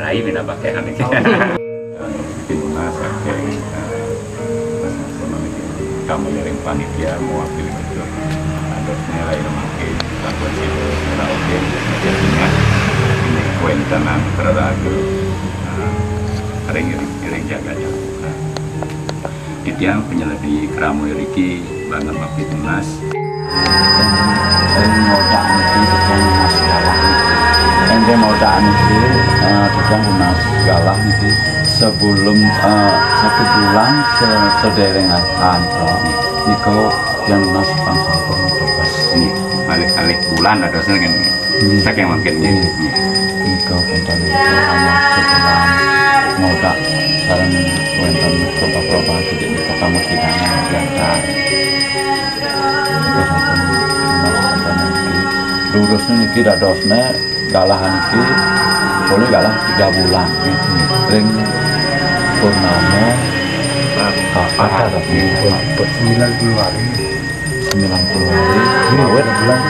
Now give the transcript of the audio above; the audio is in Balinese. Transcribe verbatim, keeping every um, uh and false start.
Ai mina pakai anu. Tim Mas, oke. Nah, Mas Mas Mas, kamu dari panitia mewakili betul. Adosnya lain memakai lagu sih. Nah, oke. Jadinya ini kuentenan terlalu, nah, ring ring ring jaganya. Nah, titiang penyeledi keramu riki banget mapitunas. Ring modak niki titiang nunas galah niki. Ring modak niki, eh, titiang nunas galah niki sebelum, eh, satu bulan se-, sedereng akan to. Niko titiang nunas pang sampun tebes. Nggih, alih-alih bulan adosnya kan. Nggih. Saking mangkin, nggih. Nggih. Nggih. Nika punten nika hanya sebulan modak sareng wonten perubahan-perubahan sedikit nika kamu sidang biasa. Nika sampun lunas punten niki. Lurusnya niki dadosnya galahan niki boleh galah tiga bulan. Nggih. Ring purnama Papat. Papat. Nggih. Sembilan puluh hari. Sembilan puluh hari. Iya, awet. Bulan.